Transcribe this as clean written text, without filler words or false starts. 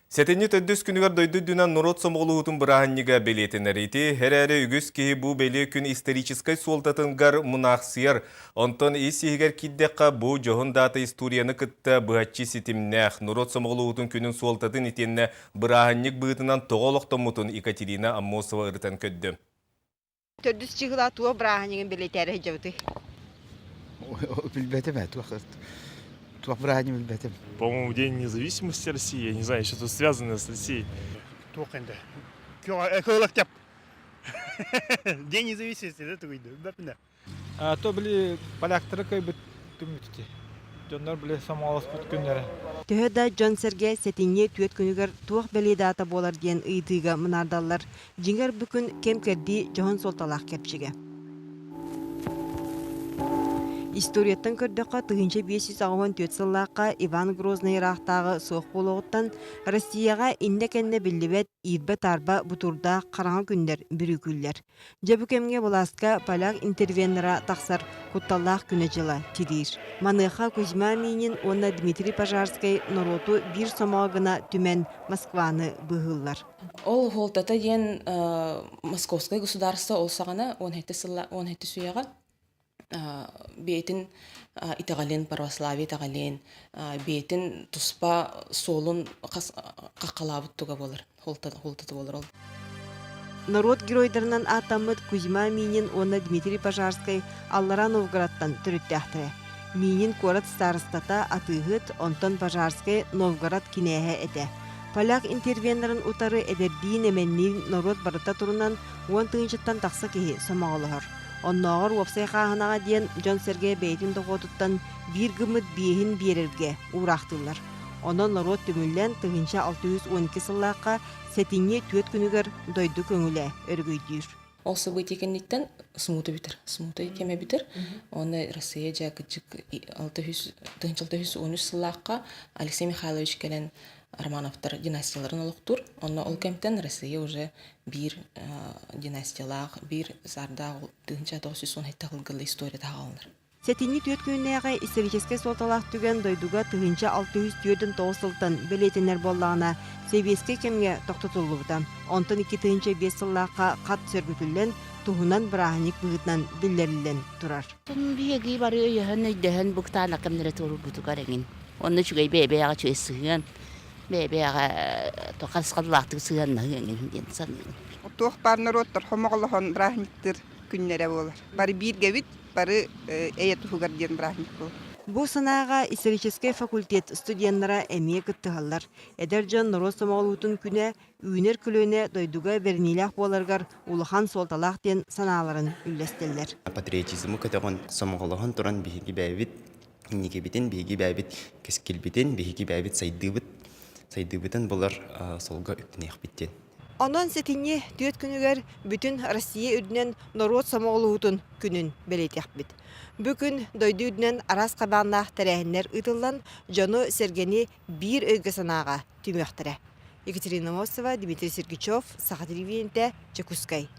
Сэтинньи төрдүс күнүгэр дойду үрдүнэн норуот сомоҕолоһуутун бырааһынньыга бэлиэтэнэр. Ити эрээри үгүс киһи бу бэлиэ күн историческай суолтатыгар мунаахсыйар. Онтон ис-иһигэр киирдэххэ, бу дьоһун даата историяны кытта быһаччы ситимнээх. Норуот сомоҕолоһуутун күнүн суолтатын итиэннэ бырааһынньык быһыытынан тоҕо олохтоммутун Екатерина Аммосова ырытан көрдө. Төрдүс чыгыла туох бырааһынньыгын бэлиэтээри сылдьабытый? Билбэтим ээ, туох туох бырааһынньыгын билбэтим. По-моему, День независимости России, я не знаю, что-то связанное с Россией. Туох энде? Эколог деп. День независимости, да, тугуйду? Билбэппин А то били поляктары кыайбыт күммүт ити. Дьоннор били сомоҕолоспут күннэрэ. Төһө да дьон-сэргэ сэтинньи түөрт күнүгэр туох бэлиэ даата буолар диэн ыйытыыга мынаардаллар, дьиҥэр бу күн кэм-кэрдии дьоһун суолталаах кэрчигэ. Историяттан көрдөххө, 1584 сыллаахха Иван Грознай ыраахтааҕы суох буолуоҕуттан Россияҕа иннэ-кэннэ биллибэт иирбэ-таарба бутуурдаах хараҥа күннэр бүрүүкүүллэр. Дьэ бу кэмҥэ былааска поляк интервеннара тахсар кутталлаах күнэ-дьыла тириир. Маныаха Кузьма Минин уонна Дмитрий Пожарскай норуоту биир сомоҕо гына түмэн Москваны быыһыыллар. Ол уһуолтата диэн Московское государство ол саҕана 17 сылла 17 үйэҕэ бэйэтин итэҕэлин, православие итэҕэлин, бэйэтин туспа суолун хаххалаабыт туга буолар, хуолтата буолар ол. Норуот геройдарынан ааттаммыт Кузьма Минин уонна Дмитрий Пожарскай Аллараа Новгородтан төрүттээхтэрэ. Минин куорат старостата, атыыһыт, онтон Пожарскай Новгород кинээһэ этэ. Поляк интервеннарын утары эдэрдиин-эмэнниин норуот барыта турунан 10 тыһыынчаттан тахса киһи сомоҕолоһор. Оннооҕор уопсай хааһынаҕа диэн дьон-сэргэ бэйэтин дохуотуттан биир гыммыт биэһин биэрэргэ уураахтыыллар. Онон норуот түмүллэн 1612 сыллаахха сэтинньи түөрт күнүгэр дойду көҥүлэ өрөгөйдүүр. Ол событие кэнниттэн смута бүтэр. Смута кэмэ бүтэр. Уонна Россия дьэ кырдьык 1613 сыллаахха Алексей Михайлович кэлэн Романовтар династияларын олохтуур. Онно ол кэмтэн Россия уже биир династиялаах, биир саардаах 1917 сылга история таһаҕаланар. Сэтинньи түөрт күннээҕи историческай суолталаах түгэн дойдуга 1649 сылтан бэлиэтэнэр буоллаҕына, сэбиэскэй кэмҥэ тохтотуллубута. Онтон 2005 сыллаахха хат сөргүтүллэн, туһунан бырааһынньык быһыытынан биллэриллэн турар. Биһиги бары өйөһөн, өйдөһөн бу кытаанах кэмнэрэ туоруурбутугар эҥин. Онно үчүгэй бэйэ-бэйэҕэ үчүгэй сыһыан, бэйэ-бэйэҕэ харысхаллаахтык сыһыаннаһыы эҥин диэн саныыбын. Туох баар норуоттар хомоҕолоһон бырааһынньыктыыр күннэрэ буолар. Бары бииргэбит, бары эйэ туһугар диэн бырааһынньык буолар. Бу санааҕа историческай факультет студеннара эмиэ кыттыһаллар. Эдэр дьон норуот сомоҕолуутун күнэ үүнэр көлүөнэ дойдуга бэриниилээх буоларыгар улахан суолталаах диэн санааларын үллэстэллэр. Патриотизмы көтөҕөн, сомоҕолоһон туран биһиги бэйэбит инникибитин, биһиги бэйэбит кэскилбитин, биһиги бэйэбит сайдыыбыт, сайдыыбытын булар суолга үктэниэхпит диэн. Онон сэтинньи түөрт күнүгэр бүтүн Россия үрдүнэн норуот сомоҕолоһуутун күнүн бэлиэтиэхпит. Бу күн дойду үрдүнэн араас хабааннаах тэрээһиннэр ыытыллан, дьону-сэргэни биир өйгө-санааҕа түмүөхтэрэ. Екатерина Мосова, Дмитрий Сергучев, Саха телевидениетэ, Дьокуускай.